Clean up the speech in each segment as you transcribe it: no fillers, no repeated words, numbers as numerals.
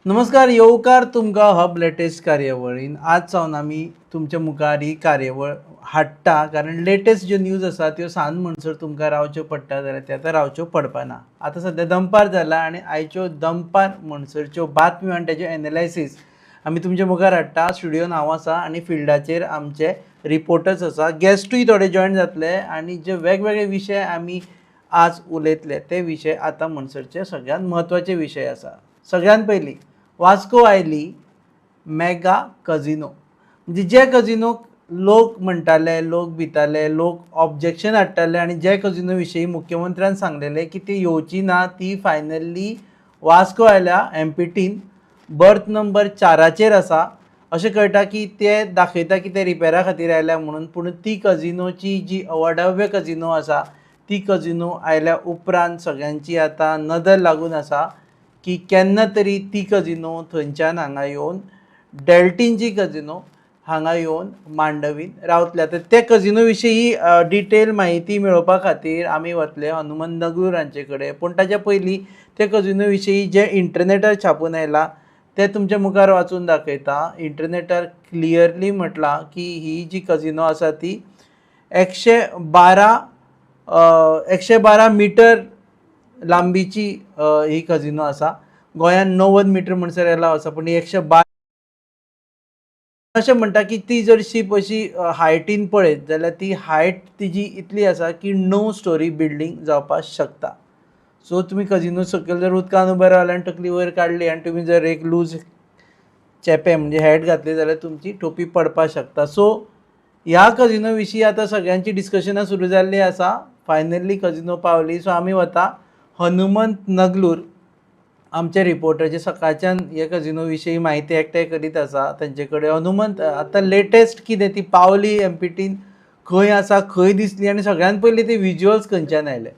नमस्कार, येवकार तुमकां हब लेटेस्ट कार्यावळीन. आज सावन आमी तुमच्या मुखार ही कार्यावळ हाडटा, कारण लेटेस्ट ज्यो न्यूज आसा त्यो सांज म्हणसर तुमकां रावच्यो पडटा जाल्यार ते आतां रावच्यो पडपाना. आतां सद्या दनपार जाला आनी आयच्यो दनपार म्हणसरच्यो बातम्यो आनी तेजें एनालायसीस आमी तुमच्या मुखार हाडटा. स्टुडियोन हांव आसा आनी फिल्डाचेर आमचे रिपोर्टर्स आसा, गेस्टूय थोडे जॉयन जातले आनी जे वेगवेगळे विशय आमी आज उलयतले ते विशय आतां म्हणसरचे सगळ्यांत म्हत्वाचे विशय आसा. सगळ्यांत पयलीं वास्को आयली मेगा कजिनो, म्हणजे जे कजिनोक लोक म्हणटाले, लोक भिताले, लोक ऑब्जेक्शन हाडटाले आनी जे कजिनो विशीं मुख्यमंत्र्यान सांगलेलें की ती येवची ना, ती फायनली वास्को आयल्या. एमपीटीन बर्थ नंबर 4चेर आसा अशें कळटा की ते दाखयता की ते रिपेरा खातीर आयल्या म्हणून, पूण ती कजिनोची जी अवाढव्य कजिनो आसा ती कजिनो आयल्या उपरांत सगळ्यांची आतां नदर लागून आसा की केन्ना तरी ती कजिनो थंयच्यान हांगा येवन, डेल्टीनची कजिनो हांगा येवन मांडवीन रावतले. आतां ते कजिनो विशीं डिटेल म्हायती मेळोवपा खातीर आमी वतले हनुमंत नगलूर हांचे कडेन, पूण ताच्या पयलीं ते कजिनो विशीं जें इंटरनेटार छापून आयलां तें तुमच्या मुखार वाचून दाखयता. इंटरनेटार क्लियरली म्हटलां की ही जी कजिनो आसा ती 112 मिटर लांबीची ही कजिनो आसा. गोंयांत 90 मिटर म्हणसर एलाव आसा, पूण ही 112. अशें म्हणटा की ती जर शीप अशी हायटीन पळयत जाल्यार ती हायट तिजी इतली आसा की 9 स्टोरी बिल्डींग जावपाक शकता. सो तुमी कजिनो सकयल जर उदकान उबे रावले आनी तकली वयर काडली आनी तुमी जर एक लूज चेपें म्हणजे हॅट घातली जाल्यार तुमची टोपी पडपाक शकता. सो ह्या कजिनो विशीं आतां सगळ्यांची डिस्कशनां सुरू जाल्लीं आसा. फायनली कजिनो पावली. सो आमी वता हनुमंत नगलूर, आमचे रिपोर्टर जे सकाळच्यान हे कजिनो विशीं म्हायती एकठांय करीत आसा, तेंचे कडेन. हनुमंत, आतां लेटेस्ट कितें? ती पावली एमपीटीन, खंय आसा, खंय दिसली आनी सगळ्यान पयलीं ते विज्युअल्स खंयच्यान आयले?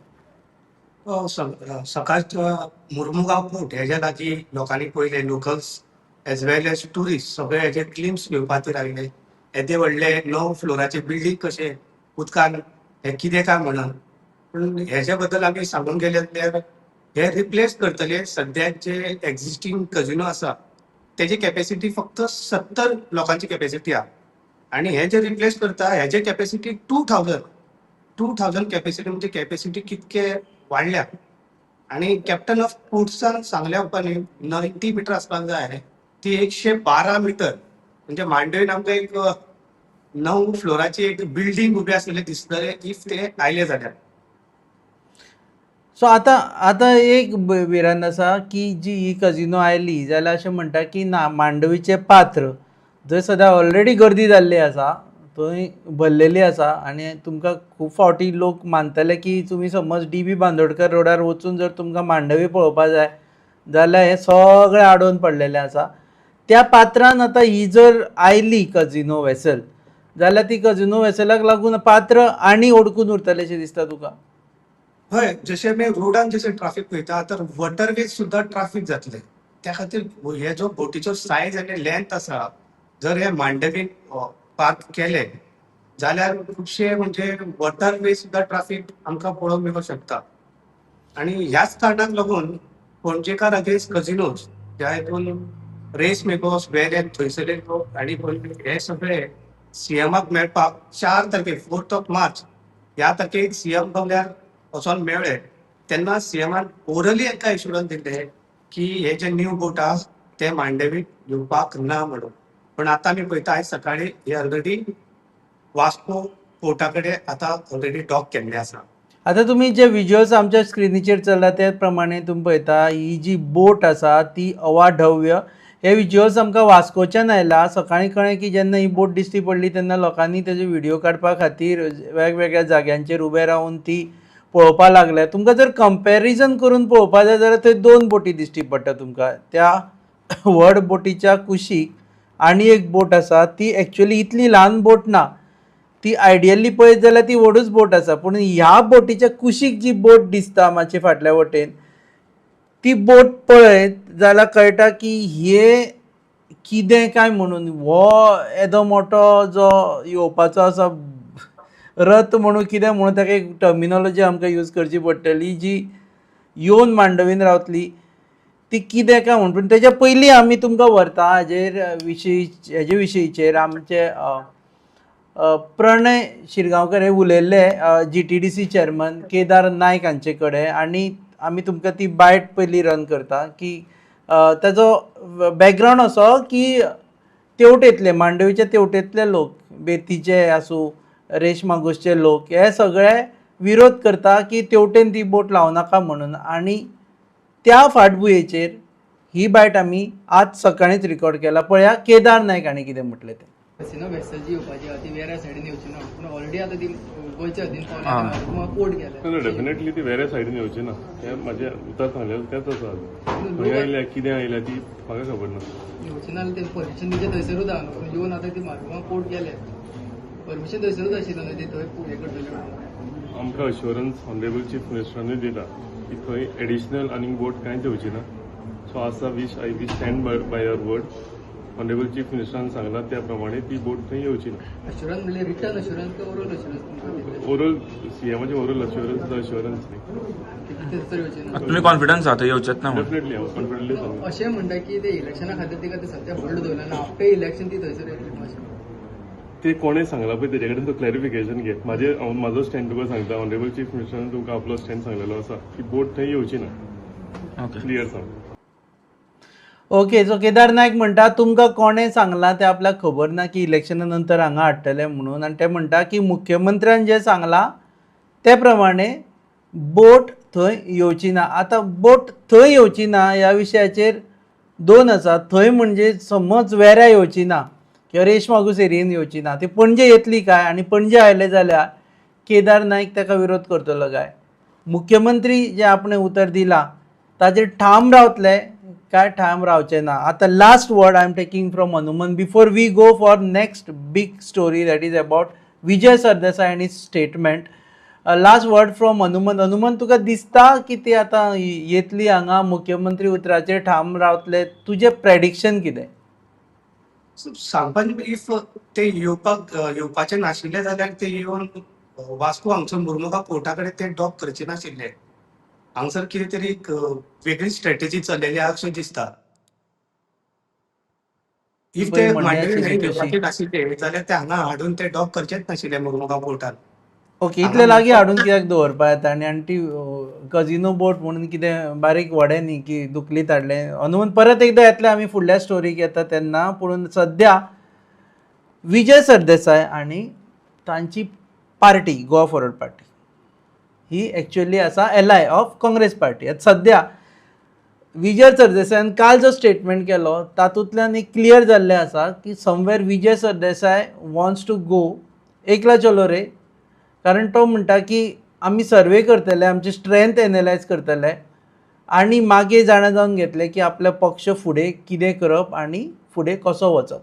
सकाळच्या मुर्मुगांव पोर्ट हेज्या लागीं लोकांनी पळयले, locals as well as tourist सगळे हेजे ग्लिम्स घेवपा खातीर आयले. येदे व्हडले 9 फ्लोराचे बिल्डींग कशें उदकान, हें कितें काय म्हणून. पूण हेजे बद्दल आमी सांगूंक गेले जाल्यार हे रिप्लेस करतले सद्याक जे एक्झिस्टींग कजिनो आसा तेजी कॅपॅसिटी फक्त 70 लोकांची कॅपॅसिटी आहा आनी हे जे रिप्लेस करता हेजे कॅपॅसिटी 2000, 2000 कॅपॅसिटी, म्हणजे कॅपॅसिटी कितके वाडल्या. आणि कॅप्टन ऑफ पोर्ट्सान सांगल्या उपरांत 90 मिटर आसपाक जाय, ती 112 मिटर, म्हणजे मांडवीन आमकां एक 9 फ्लोराची एक बिल्डींग उबी आसलेली दिसतले if ते आयले जाल्यार. सो आतां एक भिरांत आसा की जी ही कजिनो आयली जाल्यार अशें म्हणटा की ना, मांडवीचें पात्र जंय सद्या ऑलरेडी गर्दी जाल्ली आसा थंय भरलेली आसा आनी तुमकां खूब फावटी लोक मानतले की तुमी समज डी बी बांदोडकर रोडार वचून जर तुमकां मांडवी पळोवपा जाय जाल्यार हें सगळें आडोवन पडलेलें आसा. त्या पात्रान आतां ही जर आयली कजिनो वेसल जाल्यार ती कजिनो वेसलाक लागून पात्र आनी ओडकून उरतलें अशें दिसता तुका? हय, जशें आमी रोडान जशें ट्राफीक पळयता तर वॉटरवेज सुद्दां ट्राफीक जातले. त्या खातीर हे जो बोटीचो सायज आनी लेंथ आसा, जर हे मांडवीन पार्क केले जाल्यार खुबशे म्हणजे वॉटरवे सुद्दां ट्राफीक आमकां पळोवंक मेळूंक शकता. आनी ह्याच कारणाक लागून पणजेकार अगेन्स्ट कजिनोज ह्या हितून रेस मेगोस वेर थंयसरले लोक आनी हे सगळे सीएमाक मेळपाक 4 तारखेक, 4th of March ह्या तारखेक सीएम बंगल्यार वचोन मेळ्ळे तेन्ना सीएमान ओरली एका एश्युरन्स दिल्ले की हे जे न्यू बोट आहा ते मांडवीक येवपाक ना म्हणून. पण आतां आमी पळयता, आयज सकाळी हे ऑलरेडी वास्को पोर्टा कडेन आतां ऑलरेडी डॉक केल्ले आसा. आतां तुमी जे विज्युअल्स आमच्या स्क्रिनीचेर चल्ला ते प्रमाणे तुमी पळयता, ही जी बोट आसा ती अवाढव्य. हे विज्युअल्स आमकां वास्कोच्यान आयला. सकाळीं कळ्ळें की जेन्ना ही बोट दिश्टी पडली तेन्ना लोकांनी तेजे व्हिडियो काडपा खातीर वेगवेगळ्या जाग्यांचेर उबे रावन ती पळोवपा लागले. तुमकां जर कंपॅरिजन करून पळोवपा जाय जाल्यार थंय दोन बोटी दिश्टी पडटा तुमकां. त्या व्हड बोटीच्या कुशीक आनी एक बोट आसा. ती एक्चुअली इतली ल्हान बोट ना, ती आयडियली पळयत जाल्यार ती व्हडूच बोट आसा, पूण ह्या बोटीच्या कुशीक जी बोट दिसता मातशी फाटल्या वटेन, ती बोट पळयत जाल्यार कळटा की हे कितें काय म्हणून. हो येदो मोठो जो येवपाचो आसा रथ म्हणून कितें म्हणून, ताका एक टर्मिनोलॉजी आमकां यूज करची पडटली, जी येवन मांडवीन रावतली. ती कितें काय म्हूण. पूण तेच्या पयलीं आमी तुमकां व्हरता हाजेर विशयी, हेजे विशयीचेर आमचे प्रणय शिरगांवकर हे उलयल्ले जीटीडीसी चेअरमन केदार नायक हांचे कडेन, आनी आमी तुमकां ती बायट पयली रन करता की ताजो बॅकग्रावंड असो की तेवटेंतले, मांडवीच्या तेवटेंतले लोक, बेतीचे आसूं, रेश मागूसचे लोक, हे सगळे विरोध करता की तेवटेन ती बोट लावं नाका म्हणून. आनी त्या फाटभुंयेचेर ही बायट आमी आज सकाळींच रिकॉर्ड केला. पळया केदार नायक हांणी कितें म्हटलें तें. कसिनो वेसल जी येवपाची आहा ती वेऱ्या सायडीन येवची ना, पूण ऑलरेडी आतां ती गोंयच्या हद्दीन पावल्या, पोर्ट गेल्या. ना, डेफिनेटली ती वेऱ्या सायडीन येवची ना, हें म्हाजें उतर सांगलेलें तेंच आसा. खंय आयल्या, कितें आयल्या ती म्हाका खबर ना. येवची ना जाल्यार ते परमिशन तिचें थंयसरूच आहा न्हू, पूण येवन आतां ती मारगांव पोर्ट गेले, परमिशन थंयसरूच आशिल्लें न्हू, ती थंय हें करतले म्हणून. आमकां अश्योरन्स ऑनरेबल चीफ मिनिस्टरानूय दिला की थंय एडिशनल आनीक बोट कांयच येवची ना. सो आसा wish I we stand by our word. Honourable chief मिनिस्टरान सांगला त्या प्रमाणे ती बोट थंय येवची ना. अश्युरन्स म्हणल्यार रिटर्न अश्युरन्स काय ओरल अश्युरन्स तुमकां दिल्लें? ओरल, सीएमाचे ओरल अश्योरन्स, अश्योरन्स न्ही. की थंयसर येवची ना. तुम्ही कॉन्फिडन्स आहा येवचेच ना म्हणून? डेफिनेटली हांव कॉन्फिडंटली सांगता. अशें म्हणटा की ते इलेक्शना खातीर तिका ते सद्या होल्ड दवरला ना, आफ्टर इलेक्शन ती थंयसर येतली अशें. ते कोणें सांगला पळय तेजे कडेन तो क्लॅरिफिकेशन घे. म्हाजे हांव म्हाजो स्टँड तुका सांगता. ऑनरेबल चीफ मिनिस्टरान तुमकां आपलो स्टँड सांगलेलो आसा की बोट थंय येवची ना. ओके. क्लियर सांग. ओके, सो केदार नायक म्हणटा तुमकां कोणें सांगलां तें आपल्याक खबर ना की इलेक्शना नंतर हांगा हाडटले म्हणून. आनी ते म्हणटा की मुख्यमंत्र्यान जें सांगलां ते प्रमाणे बोट थंय येवची ना. आतां बोट थंय येवची ना ह्या विशयाचेर दोन आसा. थंय म्हणजे समज वेऱ्या येवची ना किंवा रेश मागूस एरियेन येवची ना, ती पणजे येतली काय? आनी पणजे आयले जाल्यार केदार नायक ताका विरोध करतलो काय? मुख्यमंत्री जें आपणें उतर दिलां ताजेर ठाम रावतले काय ठाम रावचे ना? आतां last word I am taking from Hanuman before we go for next big story, that is about Vijay Sardesai आनी statement. Last word from Hanuman. Hanuman, तुका दिसता की ती आतां येतली हांगा, मुख्यमंत्री उतराचेर ठाम रावतले? तुजें प्रेडिक्शन कितें? सांगपाक, if ते येवपाक येवपाचे नाशिल्ले जाल्यार ते येवन वास्को हांगसर मुर्मुगांव पोर्टा कडेन ते डॉक करचे नाशिल्ले. हांगसर कितें तरी एक वेगळी स्ट्रॅटेजी चल्लेली आहा अशें दिसता. If ते पळय म्हणणें मांडवी आशिल्ली तशी. येवपाचे नाशिल्ले जाल्यार ते हांगा हाडून ते डॉक करचेच नाशिल्ले मुर्मुगांव पोर्टान. ओके, इतले लागीं हाडून कित्याक दवरपा येता? आनी आनी ती कजिनो बोट म्हणून कितें बारीक व्हडें न्ही की दुखलीत हाडलें? हनुमंत, परत एकदां येतले आमी फुडल्या स्टोरीक येता तेन्ना. पूण सद्या विजय सरदेसाय आनी तांची पार्टी गोवा फॉरवर्ड पार्टी ही एक्चुअली आसा एलाय ऑफ काँग्रेस पार्टी. आतां सद्या विजय सरदेसायान काल जो स्टेटमेंट केलो तातूंतल्यान एक क्लियर जाल्लें आसा की somewhere Vijay Sardesai wants to go एकला चलो रे, कारण तो म्हणटा की आमी सर्वे करतले, आमची स्ट्रेंथ एनलायज करतले आनी मागीर जाणा जावन घेतले की आपलो पक्ष फुडें कितें करप आनी फुडें कसो वचप.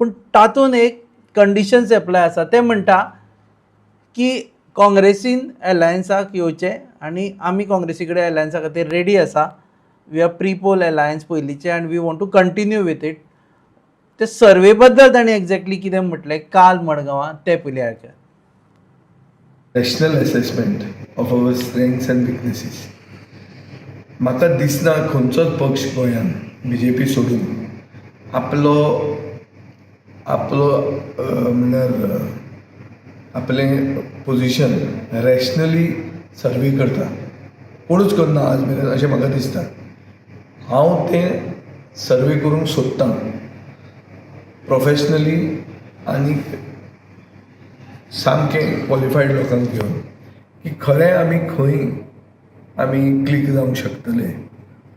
पूण तातूंत एक कंडिशन्स एप्लाय आसा. ते म्हणटा की काँग्रेसीन एलायन्साक येवचें आनी आमी काँग्रेसी कडेन एलायन्सा खातीर रेडी आसा. We are pre poll alliance पयलींचे and we want to continue with it. ते सर्वे बद्दल ताणें एक्झॅक्टली कितें म्हटलें काल मडगांवां तें पयलीं आयकया. Rational assessment of our strengths and weaknesses. म्हाका दिसना खंयचोच पक्ष गोंयांत बीजेपी सोडून आपलो आपलो म्हणल्यार आपलें पोजिशन रॅशनली सर्वे करता. कोणूच करना आज मेरेन अशें म्हाका दिसता. हांव तें सर्वे करूंक सोदतां प्रोफेशनली आनी सामकें क्वॉलिफायड लोकांक घेवन की खरें आमी खंय आमी क्लीक जावंक शकतले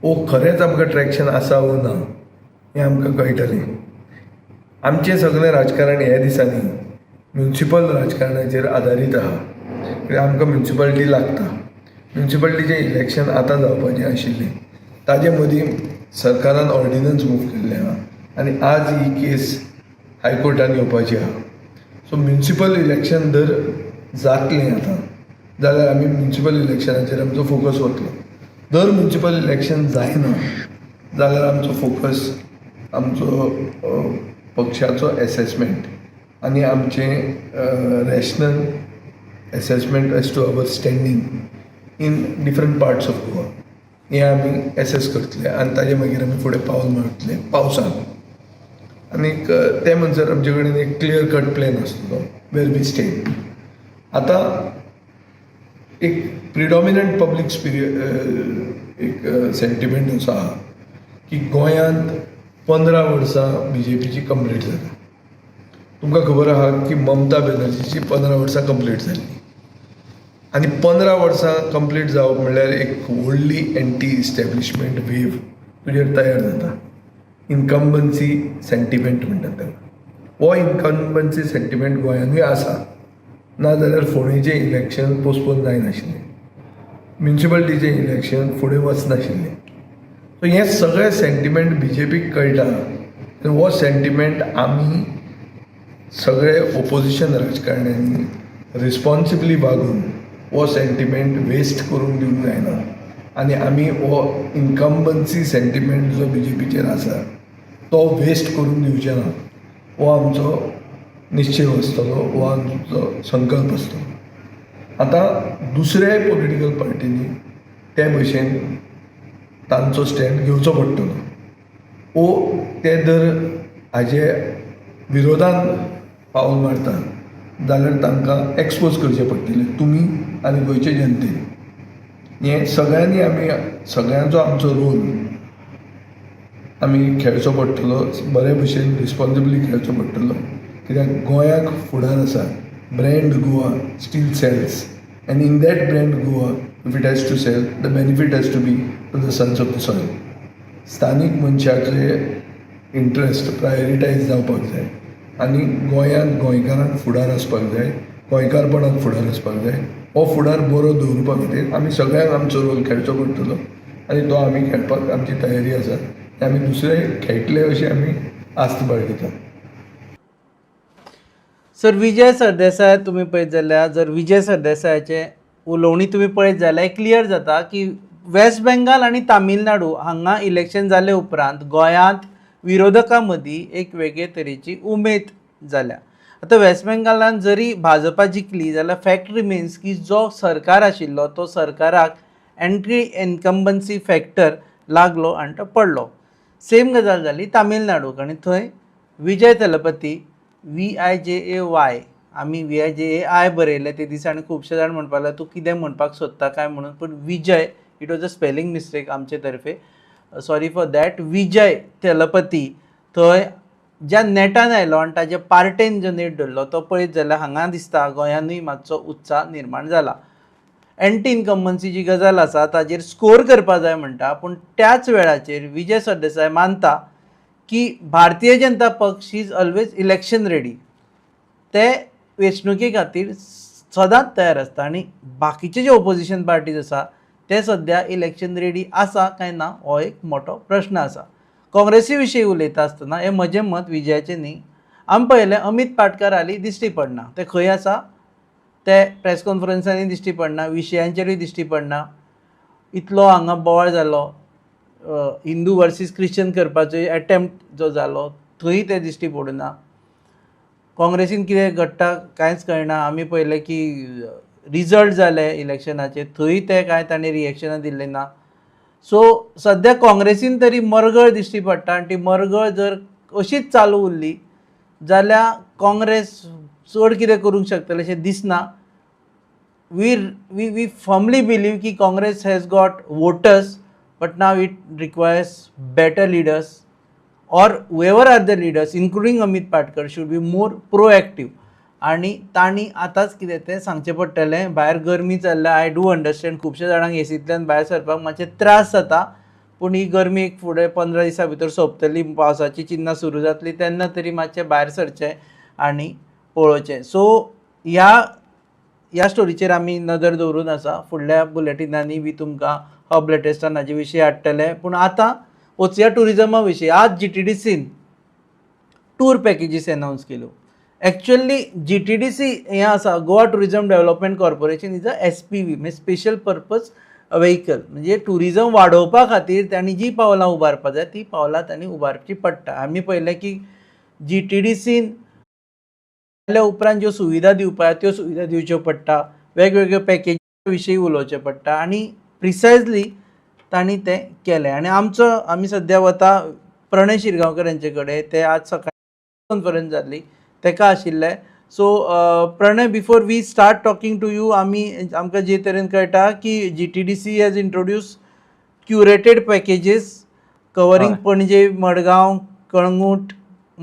ओ खरेंच आमकां ट्रॅक्शन आसा वो ना हें आमकां कळटलें. आमचें सगळें राजकारण ह्या दिसांनी म्युनिसिपल राजकारणाचेर आदारीत आहा, कित्याक आमकां म्युनिसिपालिटी लागता. म्युनिसिपालिटीचें इलेक्शन आतां जावपाचें आशिल्लें, ताजे मदीं सरकारान ऑर्डिनन्स मूव केल्लें आहा आनी आज ही केस हायकोर्टान येवपाची आहा. सो म्युनिसिपल इलेक्शन जर जातलें आतां जाल्यार आमी म्युनिसिपल इलेक्शनाचेर आमचो फोकस वतलो. जर म्युनिसिपल इलेक्शन जायना जाल्यार आमचो फोकस, आमचो पक्षाचो एसेसमेंट आनी आमचें rational assessment as to our standing in different parts of Goa हें आमी एसेस करतले आनी ताजे मागीर आमी फुडें पावल मारतले पावसान. आनीक ते म्हणसर आमचे कडेन एक क्लियर कट प्लॅन आसतलो वेर we stand. आतां एक प्रिडॉमिनंट पब्लीक एक सेंटिमेंट असो आहा की गोंयांत 15 वर्सां बीजेपीची कंप्लीट जाल्या. तुमकां खबर आहा की ममता बॅनर्जीची 15 वर्सां कंप्लीट जाल्ली आनी 15 वर्सां कंप्लीट जावप म्हणल्यार एक व्हडली एंटी इस्टॅब्लिशमेंट वेव तुजेर तयार जाता. इनकम्बन्सी सेंटिमेंट म्हणटात ताका. हो इनकम्बन्सी सेंटिमेंट गोंयानूय आसा, नाजाल्यार फोंडेचें इलेक्शन पोस्टपोन जायनाशिल्लें, म्युनिसिपालिटीचें इलेक्शन फुडें वचनाशिल्लें. सो हें सगळें सेंटिमेंट बीजेपीक कळटा आनी हो सेंटिमेंट आमी सगळे ओपोजिशन राजकारण्यांनी रिस्पॉन्सिबली वागून हो सेंटिमेंट वेस्ट करूंक दिवंक जायना आनी आमी हो इनकम्बन्सी सेंटिमेंट जो बीजेपीचेर आसा तो वेस्ट करूंक दिवचे ना. हो आमचो निश्चय आसतलो, हो आमचो संकल्प आसतलो. आतां दुसऱ्याय पॉलिटिकल पार्टींनी ते भशेन तांचो स्टँड घेवचो पडटलो ओ ते जर हाजे विरोधान पावल मारता जाल्यार तांकां एक्सपोज करचें पडटलें तुमी आनी गोंयचे जनतेन. हें सगळ्यांनी, आमी सगळ्यांचो आमचो रोल आमी खेळचो पडटलो, बरे भशेन रिस्पोन्सिबली खेळचो पडटलो, कित्याक गोंयाक फुडार आसा. Brand Goa still sells, and in that brand Goa, if it has to sell, the benefit has to be to the sons of the soil. स्थानीक मनशाचे इंट्रस्ट प्रायोरिटायज जावपाक जाय आनी गोंयांत गोंयकारांक फुडार आसपाक जाय, गोंयकारपणाक फुडार आसपाक जाय. हो फुडार बरो दवरुपा खातीर आमी सगळ्यांक आमचो रोल खेळचो पडटलो आनी तो आमी खेळपाक आमची तयारी आसा आनी आमी दुसरे खेळटले अशी आमी आस्त बाळगितात. सर, विजय सरदेसाय तुमी पळयत जाल्यार, जर विजय सरदेसायाचें उलोवणी तुमी पळयत जाल्यार क्लियर जाता की वेस्ट बेंगाल आनी तामिळनाडू हांगा इलेक्शन जाले उपरांत गोंयांत विरोधकां मदीं एक वेगळे तरेची उमेद जाल्या. आतां वेस्ट बेंगालान जरी भाजपा जिखली जाल्यार फॅक्ट रिमेन्स की जो सरकार आशिल्लो तो सरकाराक एंटी इनकम्बन्सी फॅक्टर लागलो आनी तो पडलो. सेम गजाल जाली तामिळनाडूक आनी थंय विजय थलपती, VIJAY, आमी VIJAI बरयलें ते दिसा आनी खुबशे जाण म्हणपाक लागले तूं कितें म्हणपाक सोदता काय म्हणून. पूण Vijay, it was a spelling mistake आमचे तर्फे, sorry for that. Vijay Thalapathy थंय ज्या नेटान आयलो आनी ताजे पार्टेन जो नेट धरलो तो पळयत जाल्यार हांगा दिसता गोंयानूय मातसो उत्साह निर्माण जाला. एंटी इनकम्बन्सी जी गजाल आसा ताजेर स्कोर करपा जाय म्हणटा, पूण त्याच वेळाचेर विजय सरदेसाय मानता की भारतीय जनता पक्ष is always election ready. ते वेंचणुके खातीर सदांच तयार आसता आनी बाकीचे जे ओपोजिशन पार्टीज आसा ते सद्या इलेक्शन रेडी आसा काय ना हो एक मोठो प्रश्न आसा. काँग्रेसी विशीं उलयता आसतना, हें म्हजें मत, विजयाचें न्ही, आमी पळयलें अमीत पाटकार हालीं दिश्टी पडना. ते खंय आसा ते प्रेस कॉन्फरन्सांनी दिश्टी पडना, विशयांचेरूय दिश्टी पडना. इतलो हांगा बोवाळ जालो, हिंदू वर्सीस क्रिश्चन करपाचो एटेम्प्ट जो जालो थंय ते दिश्टी पडुना. काँग्रेसीन कितें घडटा कांयच कळना. आमी पळयलें की रिजल्ट जाले इलेक्शनाचे, थंय ते कांय तांणी रिएक्शनां दिल्लें ना. सो सद्या काँग्रेसीन तरी मरगळ दिश्टी पडटा आनी ती मरगळ जर अशीच चालू उरली जाल्यार काँग्रेस चड कितें करूंक शकतलें अशें दिसना. We firmly believe की Congress has got voters, but now it requires better leaders, or whoever are the leaders, including Amit Patkar, should be more proactive आनी तांणी आतांच कितें तें सांगचें पडटलें. भायर गरमी चल्ल्या, I do understand, खुबशे जाणांक एसींतल्यान भायर सरपाक मातशें त्रास जाता, पूण ही गरमी एक फुडें 15 दिसां भितर सोंपतली, पावसाची चिन्नां सुरू जातली, तेन्ना तरी मातशें भायर सरचें आनी पळोवचें. सो ह्या ह्या स्टोरीचेर आमी नदर दवरून आसा. फुडल्या बुलेटिनांनी बी तुमकां हब लेटेस्टान हाजे विशीं हाडटले. पूण आतां वचया ट्युरिजमा विशीं. आज जीटीडीसीन टूर पॅकेजीस अनावन्स केल्यो. एक्चुअली जीटीडीसी हें आसा, Goa tourism development corporation is a SPV, म्हणजे स्पेशल पर्पज व्हेकल. म्हणजे ट्युरिजम वाडोवपा खातीर तांणी जी पावलां उबारपा जाय ती पावलां तांणी उबारची पडटा. आमी पळयलें की जीटीडीसीन जाल्या उपरांत ज्यो सुविधा दिवपाक त्यो सुविधा दिवच्यो पडटा, वेगवेगळ्यो पॅकेजी विशीं उलोवचें पडटा आनी प्रिसायजली तांणी तें केलें. आनी आमचो आमी सद्या वता प्रणय शिरगांवकर हेंचे कडेन. ते आज सकाळी कॉन्फरन्स जाल्ली तेका आशिल्ले. So Pranay, before we start talking to you, आमी आमकां जे तरेन कळटा की GTDC has introduce curated packages covering Panaji, Madgaon, Calangute,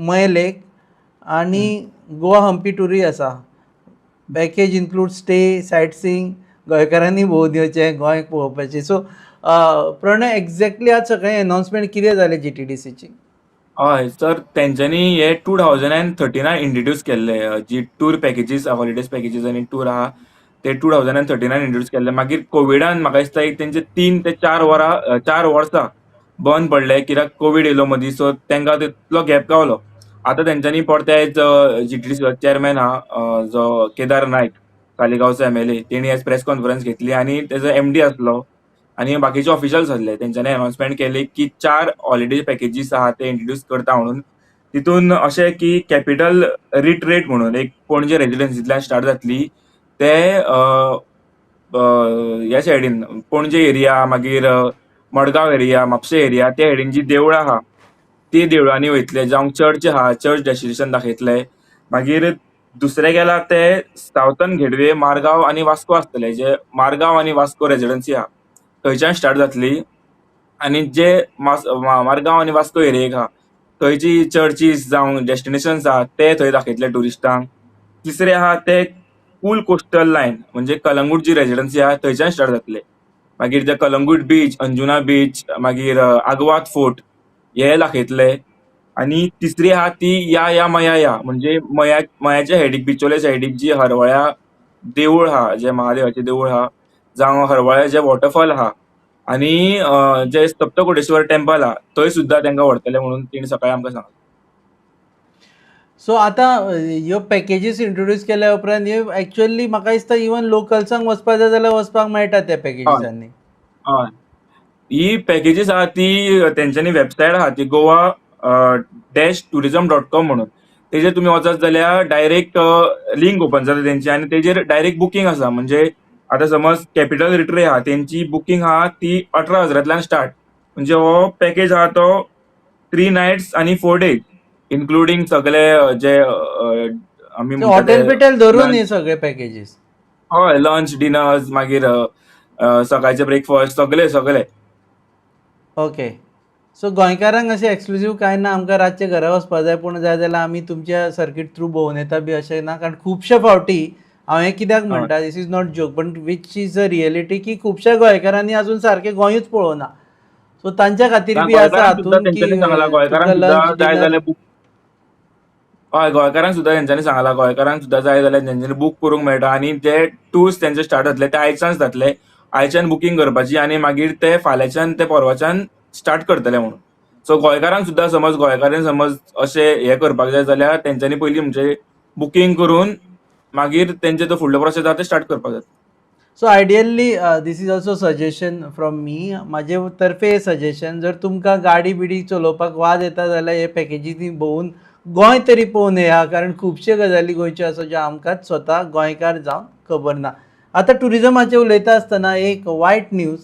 Mayem lake आनी गोवा हम्पी टुरूय आसा. Package include stay, site seeing. गोंयकारांनी भोंवून येवचें, गोंय पळोवपाचें. सो प्रणय, एक्झॅक्टली आज सकाळी अनाउन्समेंट कितें जालें जीटीडीसीची? हय सर, तेंच्यांनी हे 2013 इंट्रोड्यूस केल्ले. जी टूर पॅकेजीस, हॉलिडेज पॅकेजीस आनी टूर आहा, ते 2013 इंट्रोड्यूस केल्ले. मागीर कोविडान म्हाका दिसता एक तेंचे 3 ते 4 वरां, 4 वर्सां बंद पडले, कित्याक कोवीड येयलो मदीं. सो तेंकां तितलो गॅप गावलो. आतां तेंच्यांनी परते आयज जीटीडीसी चेअरमॅन आहा जो केदार नायक, सालिगांवचो एमएलए, तेणी आयज प्रेस कॉन्फरन्स घेतली आनी तेजो एमडी आसलो आनी बाकीचे ऑफिशियल्स आसले. तेंच्यांनी अनाउन्समेंट केली की चार हॉलिडे पॅकेजीस आहा, ते इंट्रोड्यूस करता म्हणून. तितून अशें की कॅपिटल रिट्रीट म्हणून एक पणजे रेजिडन्सींतल्यान स्टार्ट जातली. ते ह्या सायडीन पणजे एरिया, मागीर मडगांव एरिया, म्हापशें एरिया, त्या सायडीन जी देवळां आहा ती देवळांनी वयतले, जावं चर्च आहा, चर्च डेस्टिनेशन दाखयतले. मागीर दुसरे गेला ते सावथन गेटवे, मारगांव आनी वास्को आसतले. जे मारगांव आनी वास्को रेजिडन्सी आहा थंयच्यान स्टार्ट जातली आनी जे मारगांव आनी वास्को एरियेक आहा थंयची चर्चीस जावं डेस्टिनेशन्स आहा ते थंय दाखयतले ट्युरिस्टांक. तिसरे आहा ते कूल कोस्टल लायन, म्हणजे कलंगूट जी रेजिडन्सी आहा थंयच्यान स्टार्ट जातले. मागीर ते कलंगूट बीच, अंजुना बीच, मागीर आगवाद फोर्ट हे दाखयतले. आनी तिसरी आहा ती या या मया या, म्हणजे मया मयाच्या सायडीक, बिचोले सायडीक जी हरवळ्या देवूळ आहा, जे महादेवाचें देवूळ आहा, जावं हरवळ्या जे वॉटरफॉल आहा आनी जे सप्तकोटेश्वर टेम्पल आहा, थंय सुद्दां तांकां व्हरतले म्हणून तेणी सकाळी आमकां सांगलें. सो आतां ह्यो पॅकेजीस इंट्रोड्यूस केल्या उपरांत ह्यो एक्चुअली म्हाका दिसता इवन लोकल्सांक वचपा जाय जाल्यार वचपाक मेळटा त्या पॅकेजीसांनी. हय, ही पॅकेजीस आहा ती तेंच्यांनी वेबसायट आहा ती goa-tourism.com म्हणून. तेजेर तुमी वचत जाल्यार डायरेक्ट लिंक ओपन जाता तेंची आनी तेजेर डायरेक्ट बुकींग आसा. म्हणजे आतां समज कॅपिटल रिट्रीट आहा, तेंची बुकींग आहा ती 18 हजारांतल्यान स्टार्ट. म्हणजे हो पॅकेज आहा तो 3 नायट्स आनी 4 डेज, इन्क्लुडींग सगळे जे आमी म्हणटा हॉटेल ते बिटेल धरून हे सगळे पॅकेजीस? हय, लंच, डिनर्स, मागीर सकाळचे ब्रेकफास्ट, सगळे सगळे. ओके, सो गोंयकारांक अशें एक्सक्लुजीव कांय ना, आमकां रातचें घरा वचपा जाय पूण जाय जाल्यार आमी तुमच्या सर्कीट थ्रू भोंवून येता बी अशें ना? कारण खुबशे फावटी हांव हें कित्याक म्हणटा, this is not joke but which is a reality, की खुबश्या गोंयकारांनी अजून सारकें गोंयूच पळोवना. सो तांच्या खातीर बी आसा गोंयकारांक सुद्दां हातून की तेंच्यांनी सांगलां, गोंयकारांक तुमकां सुद्दां लंच जाय डिनर जाल्यार बूक. हय, गोंयकारांक सुद्दां तेंच्यांनी सांगलां, गोंयकारांक सुद्दां जाय जाल्यार तेंच्यांनी बूक करूंक मेळटा आनी जे टूर्स तेंचे स्टार्ट जातले ते आयच्यान जातले. आयच्यान बुकींग करपाची आनी मागीर ते फाल्यांच्यान, ते परवाच्यान स्टार्ट करतले म्हणून. सो गोंयकारांक सुद्दां, समज गोंयकारांनी समज अशें हें करपाक जाय जाल्यार तेंच्यांनी पयलीं म्हणजे बुकींग करून मागीर तेंचे तो फुडलो प्रोसेस आहा ते स्टार्ट करपाक जाय. So ideally this is also suggestion from me, म्हाजे तर्फे सजेशन, जर तुमकां गाडी बिडी चलोवपाक वाज येता जाल्यार हे पॅकेजींनी भोंवून गोंय तरी पळोवन येया, कारण खुबश्यो गजाली गोंयच्यो आसा ज्यो आमकांच स्वता गोंयकार जावन खबर ना. आतां ट्युरिजमाचेर उलयता आसतना एक वायट न्यूज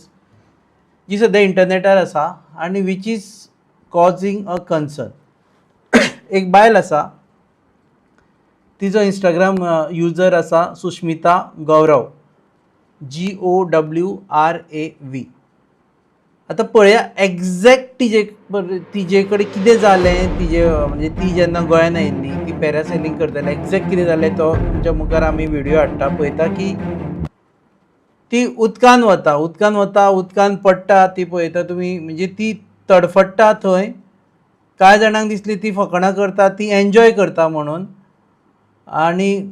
जी सद्या इंटरनेटार आसा आनी which is causing a concern. एक बायल आसा, तिजो इंस्टाग्राम युजर आसा सुष्मिता गौरव, GOWRAV. आतां पळया एग्जॅक्ट तिजे कडेन कितें जालें. तिजे म्हणजे ती जेन्ना गोंयान आयिल्ली, ती पॅरासेलिंग करताली, एग्जॅक्ट कितें जालें तो तुमच्या मुखार आमी व्हिडियो हाडटा. पळयता की ती उदकान वता, उदकान वता, उदकान पडटा. ती पळयता तुमी, म्हणजे ती तडफडटा थंय. कांय जाणांक दिसली ती फकाणां करता, ती एन्जॉय करता म्हणून आनी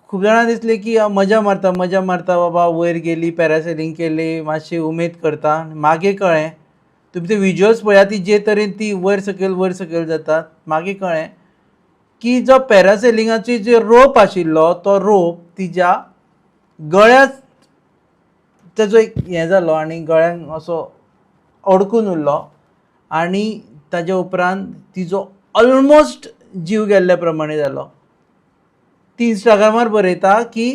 खूब जाणांक दिसलें की मजा मारता, मजा मारता बाबा, वयर गेली, पॅरासेलिंग केली, मातशी उमेद करता. मागीर कळ्ळें, तुमी ते विजुअल्स पळया, ती जे तरेन ती वयर सकयल वयर सकयल जाता. मागीर कळ्ळें की जो पॅरासेलिंगाची जे रोप आशिल्लो तो रोप तिज्या गळ्यात तेजो एक हें जालो आनी गळ्यान असो अडकून उरलो आनी ताजे उपरांत तिजो ऑलमोस्ट जीव गेल्ल्या प्रमाणे जालो. ती इंस्टाग्रामार बरयता की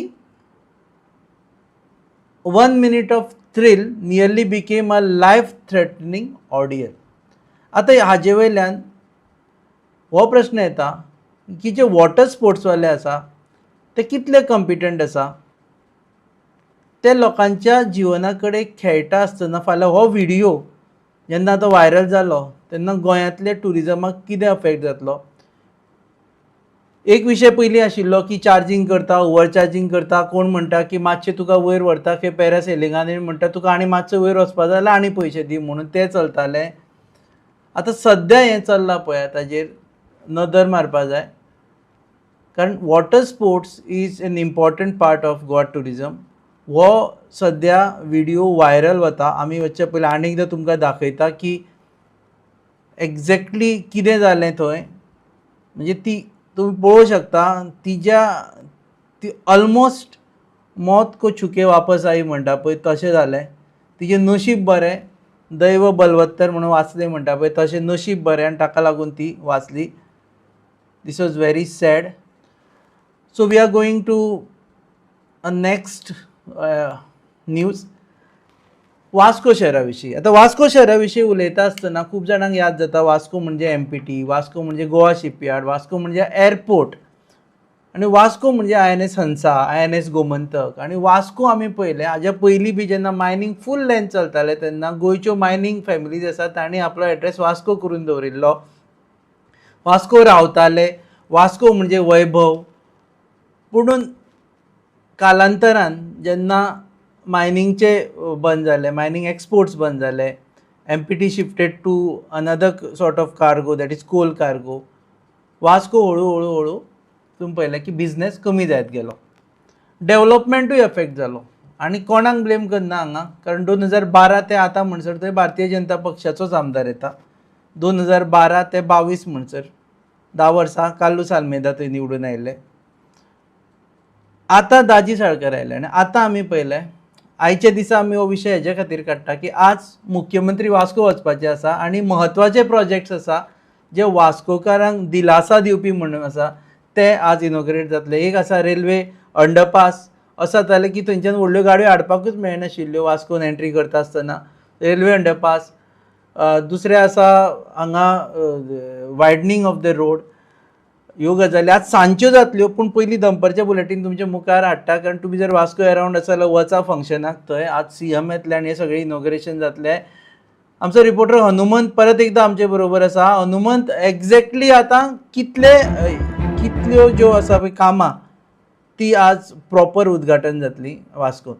1 minute of thrill nearly became a life threatening ordeal. आतां हाजे वयल्यान हो प्रश्न येता की जे वॉटर स्पोर्ट्सवाले आसा ते कितले कॉम्पिटंट आसा, ते लोकांच्या जिवना कडेन खेळटा आसतना फाल्यां हो व्हिडियो जेन्ना आतां व्हायरल जालो तेन्ना गोंयांतले ट्युरिजमाक कितें अफेक्ट जातलो. एक विशय पयलीं आशिल्लो की चार्जींग करता, ओवर चार्जींग करता, कोण म्हणटा की मातशें तुका वयर व्हरता खंय पॅरासेलिंगान म्हणटा तुका आनी मातसो वयर वचपा जाय जाल्यार आनी पयशे दी म्हणून तें चलतालें. आतां सद्या हें चल्लां पळय ताजेर नदर मारपा जाय, कारण water sports is an important part of Goa tourism. हो सद्या व्हिडियो व्हायरल वता, आमी वचचे पयलीं आनी एकदां तुमकां दाखयता की एग्जॅक्टली कितें जालें थंय. म्हणजे ती तुमी पळोवंक शकता तिज्या ती ऑलमोस्ट मौत को छुके वापस आई म्हणटा पळय तशें जालें. तिजें नशीब बरें, दैव बलवत्तर म्हणून वाचलें म्हणटा पळय तशें नशीब बरें आनी ताका लागून ती वाचली. This was very sad. So we are going to a next news, Vasco शहरा विशीं. आतां वास्को शहरा विशीं उलयता आसतना खूब जाणांक याद जाता वास्को म्हणजे एमपीटी, वास्को म्हणजे गोवा शिपयार्ड, वास्को म्हणजे एअरपोर्ट आनी वास्को म्हणजे आयएनएस हंसा, आयएनएस गोमंतक. आनी वास्को आमी पळयलें हाज्या पयलीं बी जेन्ना मायनींग फूल लेंथ चलतालें तेन्ना गोंयच्यो मायनींग फॅमिलीज आसा तांणी आपलो एड्रेस वास्को करून दवरिल्लो, वास्को रावताले, वास्को म्हणजे वैभव. पुणून कालांतरान जेन्ना मायनिंगचे बंद जालें, मायनींग एक्सपोर्ट्स बंद जाले, MPT shifted to another sort of cargo, that is coal cargo, Vasco हळू हळू हळू तुमी पळयलें की बिजनेस कमी जायत गेलो, डेवलपमेंटूय एफेक्ट जालो. आनी कोणाक ब्लेम करना हांगा, कारण 2012 ते आतां म्हणसर थंय भारतीय जनता पक्षाचोच आमदार येता. 2012 ते 22 म्हणसर 10 वर्सां कार्लूस आल्मेदा थंय निवडून आयिल्ले. आतां दाजी साळकर आयले आनी आतां आमी पळयलें आयच्या दिसा आमी हो विशय हेज्या खातीर काडटा की आज मुख्यमंत्री वास्को वचपाचे आसा आनी म्हत्वाचे प्रोजेक्ट्स आसा जे वास्कोकारांक दिलासा दिवपी म्हणून आसा ते आज इनॉग्रेट जातले. एक आसा रेल्वे अंडरपास, अशें जातालें की थंयच्यान व्हडल्यो गाडयो हाडपाकूच मेळनाशिल्ल्यो वास्कोन एंट्री करता आसतना, रेल्वे अंडरपास. दुसरें आसा हांगा वायडनींग ऑफ the road. ह्यो गजाली आज सांजच्यो जातल्यो, पूण पयलीं दनपारचें बुलेटीन तुमच्या मुखार हाडटा, कारण तुमी जर वास्को एरावंड आसा जाल्यार वचा फंक्शनाक थंय. आज सीएम येतले आनी हें सगळें इनॉग्रेशन जातलें. आमचो रिपोर्टर हनुमंत परत एकदां आमचे बरोबर आसा. हनुमंत, एग्जॅक्टली आतां कितले कितल्यो ज्यो आसा पळय कामां ती आज प्रॉपर उद्घाटन जातली वास्कोन?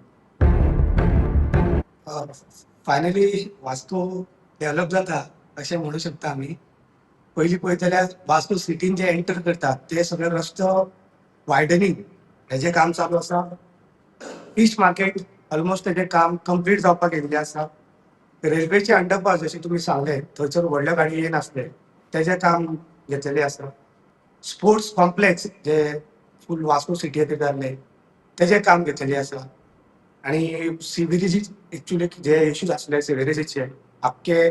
फायनली वास्को डेव्हलप जाता अशें म्हणू शकता आमी. पयलीं पळयत जाल्यार वास्को सिटीन जे एंटर करतात ते सगळे रस्तो वायडनींग हेजें काम चालू आसा. फिश मार्केट ऑलमोस्ट तेजें काम कंप्लीट जावपाक येयल्लें आसा. रेल्वेचे अंडरपास जशें तुमी सांगलें थंयसर व्हडल्यो गाडी येनासले तेजें काम घेतलेलें आसा. स्पोर्ट्स कॉम्प्लेक्स जे फूल वास्को सिटींत जाल्ले तेजें काम घेतलेलें आसा. आणि सिवरेजी एक्चुअली जे इश्यूज आसले सिवरेजीचे, आख्खे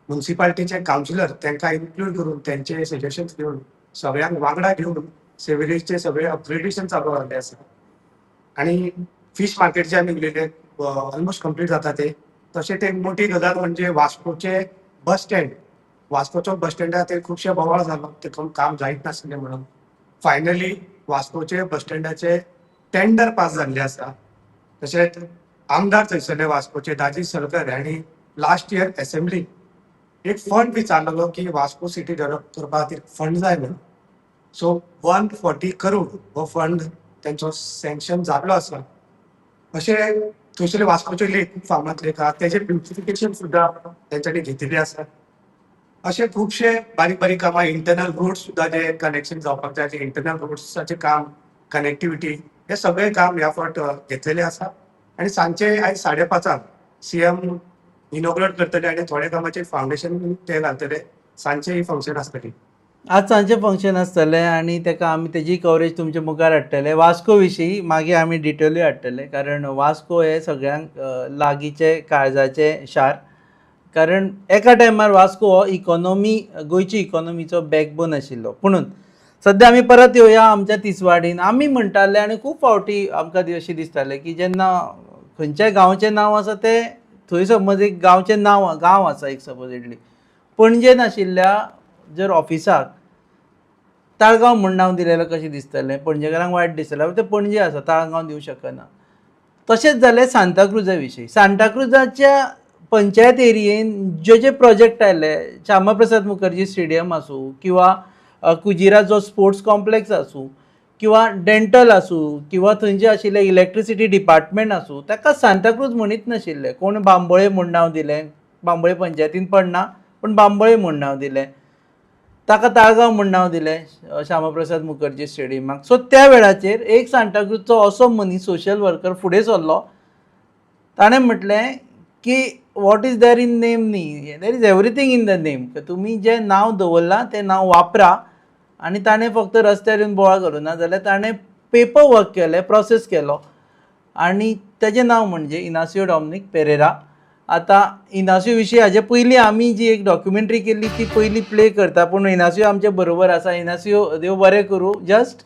मुन्सिपालिटीचे कावन्सिलर तांकां इन्क्लूड करून तेंचे सजेशन्स घेवन सगळ्यांक वांगडा घेवन सिवरेजचे सगळे अपग्रेडेशन चालू जाल्ले आसा. आणि फिश मार्केट जे आमी उलयले ऑलमोस्ट कंप्लीट जाता ते. तशें ते मोठी गजाल म्हणजे वास्कोचे बस स्टँड, वास्कोचो बस स्टँडार ते खुबशे बोवाळ जालो तितून काम जायत नासलें म्हणून. फायनली वास्कोचे बस स्टँडाचे टेंडर पास जाल्ले आसा. तशेंच आमदार थंयसरले वास्कोचे दाजी सरकर हांणी लास्ट इयर एसेंब्ली एक फंड विचारलेलो की वास्को सिटी डेव्हलप करपा खातीर फंड जाय म्हणून. सो 140 करोड हो फंड तेंचो सँक्शन जाल्लो आसा. अशें थंयसरले वास्कोचे लेक, खूब फामाद लेक आहा, तेजे ब्युटिफिकेशन सुद्दां तेंच्यांनी घेतिल्लें आसा. अशे खुबशे बारीक बारीक कामां, इंटरनल रोड सुद्दां जे कनेक्शन जावपाक जाय ते इंटरनल रोड्साचें काम, कनेक्टिविटी, हे सगळें काम ह्या फावट घेतलेलें आसा. आनी सांजचे आयज 5:30 सीएम इनॉग्रेट करतले आनी थोड्या कामाचें फावंडेशन ते घालतले. सांजचे ही फंक्शन आसतली. आज सांजचें फंक्शन आसतलें आनी ताका आमी तेजी कवरेज तुमच्या मुखार हाडटले. वास्को विशीं मागीर आमी डिटेलूय हाडटले, कारण वास्को हें सगळ्यांक लागींचें काळजाचें शार, कारण एका टायमार वास्को हो इकॉनॉमी, गोंयची इकॉनॉमीचो बॅकबोन आशिल्लो. पुणून सद्या आमी परत येवया आमच्या तिसवाडीन. आमी म्हणटाले आनी खूब फावटी आमकां अशें दिसतालें की जेन्ना खंयच्याय गांवचें नांव आसा तें थंय समज एक गांवचें नांव, गांव आसा एक सपोजिटली, पणजेन आशिल्ल्या जर ऑफिसाक ताळगांव म्हूण नांव दिलें जाल्यार कशें दिसतलें, पणजेकारांक वायट दिसतलें. ते पणजे आसा, ताळगांव दिवं शकना. तशेंच जालें सांताक्रुजा विशीं. सांताक्रुजाच्या पंचायत एरियेन जे जे प्रोजेक्ट आयले, श्यामाप्रसाद मुखर्जी स्टेडियम आसूं किंवा कुजिरा जो स्पोर्ट्स कॉम्प्लेक्स आसूं किंवा डेंटल आसूं किंवा थंयचे आशिल्लें इलेक्ट्रिसिटी डिपार्टमेंट आसूं, ताका सांताक्रूज म्हणीत नाशिल्ले. कोण बांबोळे म्हूण नांव दिलें, बांबोळे पंचायतीन पडना पूण बांबोळे म्हूण नांव दिलें, ताका ताळगांव म्हूण नांव दिलें श्यामाप्रसाद मुखर्जी स्टेडियमाक. सो त्या वेळाचेर एक सांताक्रूजचो असो मनीस सोशल वर्कर फुडें सरलो, ताणें म्हटलें की what is there in name न्ही, there is everything in the name. तुमी जें नांव दवरलां तें नांव वापरा. आनी ताणें फक्त रस्त्यार येवन बोवाळ करूं ना जाल्यार ताणें पेपर वर्क केलें, प्रोसेस केलो आनी तेजें नांव म्हणजे इनासियो डॉमनीक पेरेरा. आतां इनासियो विशीं हाजे पयलीं आमी जी एक डॉक्युमेंट्री केल्ली ती पयलीं प्ले करता, पूण इनासियो आमचे बरोबर आसा. इनासियो, देव बरें करूं. जस्ट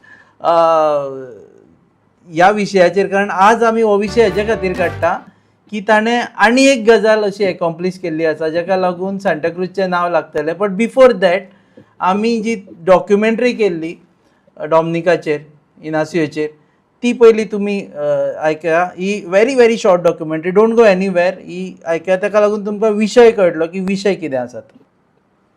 ह्या विशयाचेर, कारण आज आमी हो विशय हेच्या खातीर काडटा की ताणें आनी एक गजाल अशी एकॉम्प्लीश केल्ली आसा जाका लागून सांताक्रूजचें नांव लागतलें. बट बिफोर that आमी जी डॉक्युमेंट्री केल्ली डॉमनिकाचेर, इनासियोचेर, ती पयली तुमी आयकया. ही very very short documentary, don't go anywhere. ही आयकया, ताका लागून तुमकां विशय कळटलो की विशय कितें आसा तो.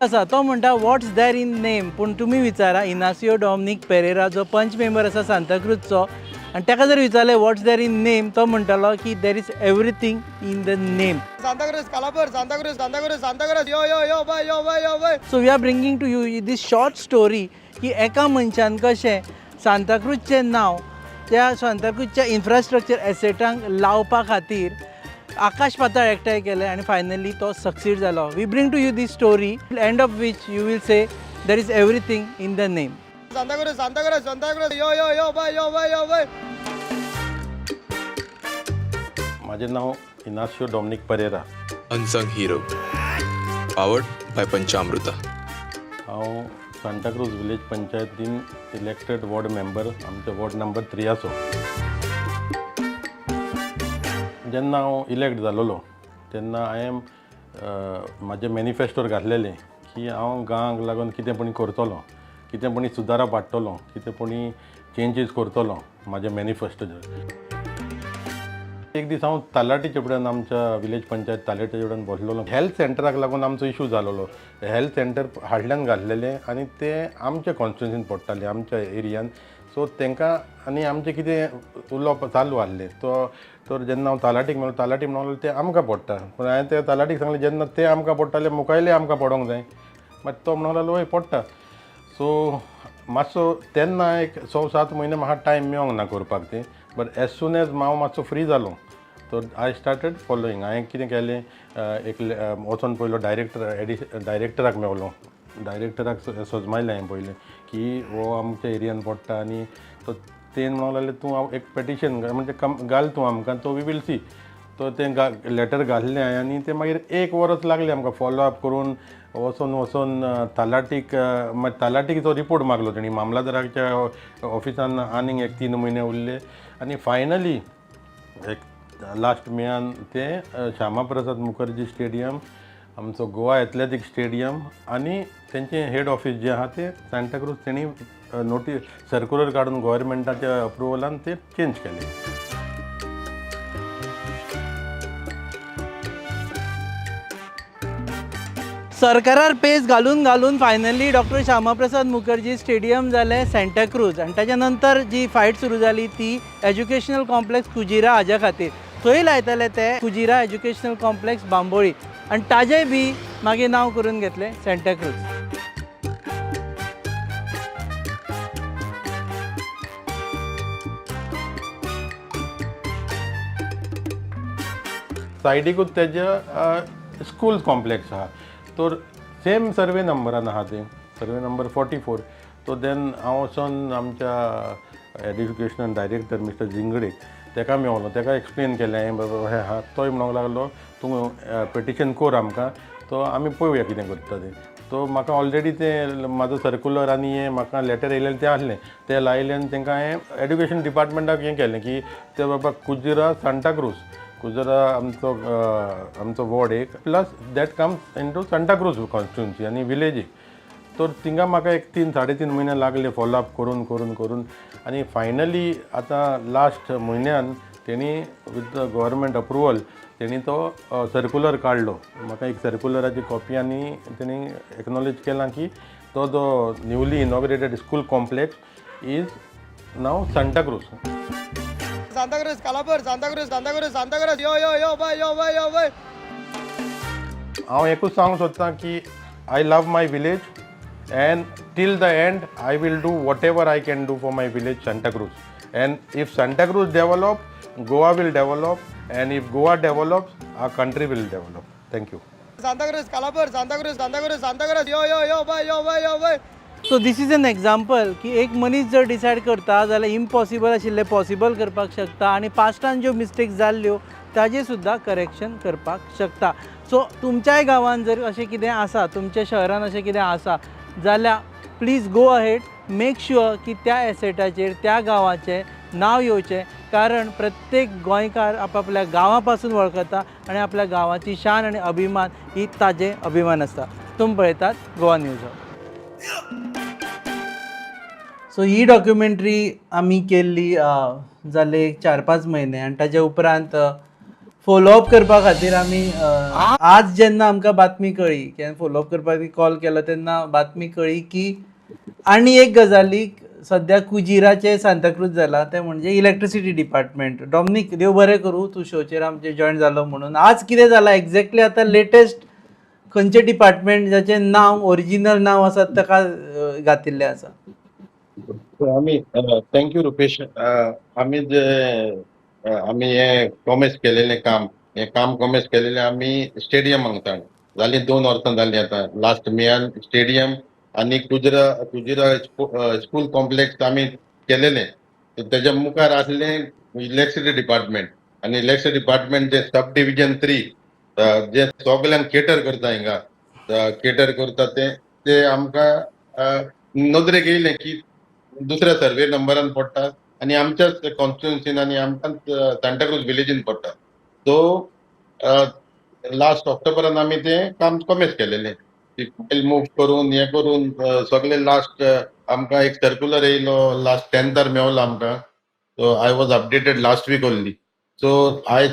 आसा तो म्हणटा वॉट्स there in name, पूण तुमी विचारा इनासियो डॉमनीक पेरेरा जो पंच मेंबर आसा सांताक्रूजचो, आनी ताका जर विचारलें वॉट्स there in name, तो म्हणटलो की there is everything in the name. Santacruz, Kalapur, Santacruz, Santacruz, Santacruz, yo yo yo bye yo bye yo bye. So we are bringing to you this short story की एका मनशान कशें सांताक्रूजचें नांव त्या सांताक्रूजच्या infrastructure एसेटांक लावपा खातीर आकाश पाताळ एकठांय केलें आनी फायनली तो सक्सीड जालो. We bring to you this story, end of which you will say there is everything in the name. Santacruz, Santacruz, Santacruz, yo yo yo bye yo bye yo bye. म्हाजें नांव Inácio Dominic Pereira. Unsung Hero. Powered by Panchamruta. हांव Santa Cruz village पंचायतीन elected ward member, आमचो ward number 3आचो. जेन्ना हांव elect जालोलो तेन्ना हांवें म्हाजे मॅनिफेस्टोर घातलेलें की हांव गांवाक लागून कितें पणी करतलो, कितें पणी सुदारप हाडटलो, कितें पणी चेंजीस करतलो म्हाज्या मॅनिफेस्टोचेर. एक दीस हांव तलाटीचे फुड्यान, आमच्या विलेज पंचायत तलाटीचे फुड्यान बसलेलो. हेल्थ सेंटराक लागून आमचो इशू जालोलो. हेल्थ सेंटर हाडल्यान घातलेलें आनी तें आमच्या कॉन्स्टिट्युन्सीन पडटालें, आमच्या एरियान. सो तांकां आनी आमचें कितें उलोवप चालू आहलें. तो तर जेन्ना हांव तलाटीक मेळ्ळो, तलाटी म्हणूंक लागलो तें आमकां पडटा. पूण हांवें त्या तलाटीक सांगलें, जेन्ना तें आमकां पडटालें, मुखायलें आमकां पडोंक जाय. मागीर तो म्हणूंक लागलो, हय पडटा. सो मातसो तेन्ना एक 6-7 म्हयने म्हाका टायम मेळोंक ना करपाक तें. बट एज सून एज हांव मातसो फ्री जालो तर I started following. हांवें कितें केलें, एक वचोन पयलो डायरेक्टर एडि डायरेक्टराक मेवलो. डायरेक्टराक सजमायलें हांवें पयलें की हो आमच्या एरियान पडटा. आनी तो तेन म्हणूंक लागले, तूं एक पेटिशन म्हणजे कम घाल तूं आमकां, तो we will see. तो तें लेटर घातलें हांवें आनी तें मागीर एक वरस लागलें आमकां फॉलो अप करून वचोन वचोन तलाटीक. मागीर तलाटीचो रिपोर्ट मागलो तेणी. मामलादाराच्या ऑफिसान आनीक एक 3 म्हयने उरले आनी फायनली एक लास्ट मेयान तें श्यामा प्रसाद मुखर्जी स्टेडियम, आमचो गोवा एथलेटीक स्टेडियम आनी तेंचें हेड ऑफीस जें आहा तें सांताक्रूज तेणी नोटीस सर्कुलर काडून गोवोरमेंटाच्या अप्रुवलान ते चेंज केलें. सरकारार पेस घालून घालून finally doctor Shyama Prasad Mukherjee stadium जालें सांताक्रूज. आनी ताच्या नंतर जी फायट सुरू जाली ती एज्युकेशनल कॉम्प्लेक्स कुजिरा हाज्या खातीर. थंय लायतले ते कुजिरा एज्युकेशनल कॉम्प्लेक्स बांबोळी आनी ताजें बी मागीर नांव करून घेतलें सांताक्रूज. सायडीकूच तेज्या स्कूल कॉम्प्लेक्स आहा, तर सेम सर्वे नंबरान आहा तें, सर्वे नंबर 44. तो देन हांव वचोन आमच्या एड्युकेशनल डायरेक्टर मिस्टर जिंगडे तेका मेवलो. तेका एक्सप्लेन केलें हांवें, बाबा हें आहा. तोय म्हणूंक लागलो, तूं पेटिशन कर आमकां, तो आमी पळोवया कितें करता तें. तो म्हाका ऑलरेडी तें म्हाजो सर्कुलर आनी हें म्हाका लेटर येयलेलें तें आहलें, तें लायलें आनी तांकां हांवें एड्युकेशन डिपार्टमेंटाक हें केलें की ते बाबा कुजिरा सांताक्रूज. कुजरा आमचो आमचो वॉर्ड एक, plus that comes into Santacruz constituency आनी विलेजीक. तर थिंगा म्हाका एक 3 साडे 3 म्हयने लागले फॉलोअप करून करून करून आनी फायनली आतां लास्ट म्हयन्यान तेणी विथ the government approval तेणी तो सर्कुलर काडलो. म्हाका एक सर्कुलराची कॉपी आनी तेणी एक्नॉलेज केलां की तो जो newly inaugurated school complex is now Santacruz. Santacruz, Kalapur, Santacruz, Santacruz, Santacruz, यो यो यो बाय, यो बाय, यो बाय. हांव एकूच सांगूंक सोदतां की I love my village and till the end I will do whatever I can do for my village Santacruz, and if Santacruz develop, Goa will develop, and if Goa develops, our country will develop. Thank you. Santacruz, Kalapur, Santacruz, Santacruz, Santacruz, यो यो यो बाय, यो बाय, यो bye. So this is an example की एक मनीस जर decide करता जाल्यार इम्पॉसिबल आशिल्लें पॉसिबल करपाक शकता आनी पास्टान ज्यो मिस्टेक जाल्ल्यो ताजें सुद्दां करेक्शन करपाक शकता. सो तुमच्याय गांवांत जर अशें कितें आसा, तुमच्या शहरान अशें कितें आसा जाल्यार please go ahead, make sure की त्या एसेटाचेर त्या गांवाचें नांव येवचें, कारण प्रत्येक गोंयकार आपापल्या गांवा पासून वळखता आनी आपल्या गांवाची शान आनी अभिमान ही ताजें अभिमान आसता. तुमी पळयतात गोवा न्यूज. सो ही डॉक्युमेंटरी आमी केल्ली जाले एक 4-5 म्हयने आनी ताजे उपरांत फॉलोअप करपा खातीर आमी आज जेन्ना आमकां बातमी कळ्ळी की फॉलोअप करपाक कॉल केलो तेन्ना बातमी कळ्ळी की आनी एक गजालीक सद्या कुजिराचे सांताक्रूज जाला, तें म्हणजे इलेक्ट्रिसिटी डिपार्टमेंट. डॉमनीक, देव बरें करूं, तूं शोचेर आमचे जॉयन जालो म्हणून. आज कितें जालां एक्झॅक्टली आतां लेटेस्ट, खंयचें डिपार्टमेंट जाचें नांव ओरिजिनल नांव आसा ताका घातिल्लें आसा? आमी, thank you Rupesh. आमी जे आमी हे कॉमेस केलेलें काम, हें काम कॉमेस केलेलें आमी स्टेडियम हांगसान जाली 2 वर्सां जालीं. आतां लास्ट मेयान स्टेडियम आनी कुजिरा स्कूल कॉम्प्लेक्स आमी केलेलें. तर तेज्या मुखार आसलें इलेक्ट्रिसिटी डिपार्टमेंट आनी इलेक्ट्रिसिटी डिपार्टमेंट जे सब डिविजन 3 जे सगल्यांक केटर करता, हिंगा केटर करता, ते ते आमकां नदरेक येयलें की दुसऱ्या सर्वे नंबरान पडटा आनी आमच्याच कॉन्स्टिट्युन्सीन आनी आमकांच सांताक्रूज विलेजीन पडटा. सो लास्ट ऑक्टोबरान आमी तें काम कमेस केलेलें. ती फायल मूव करून हें करून सगळे लास्ट आमकां एक सर्कुलर येयलो, लास्ट 10थार मेवलो आमकां. So I was updated last week only. So आयज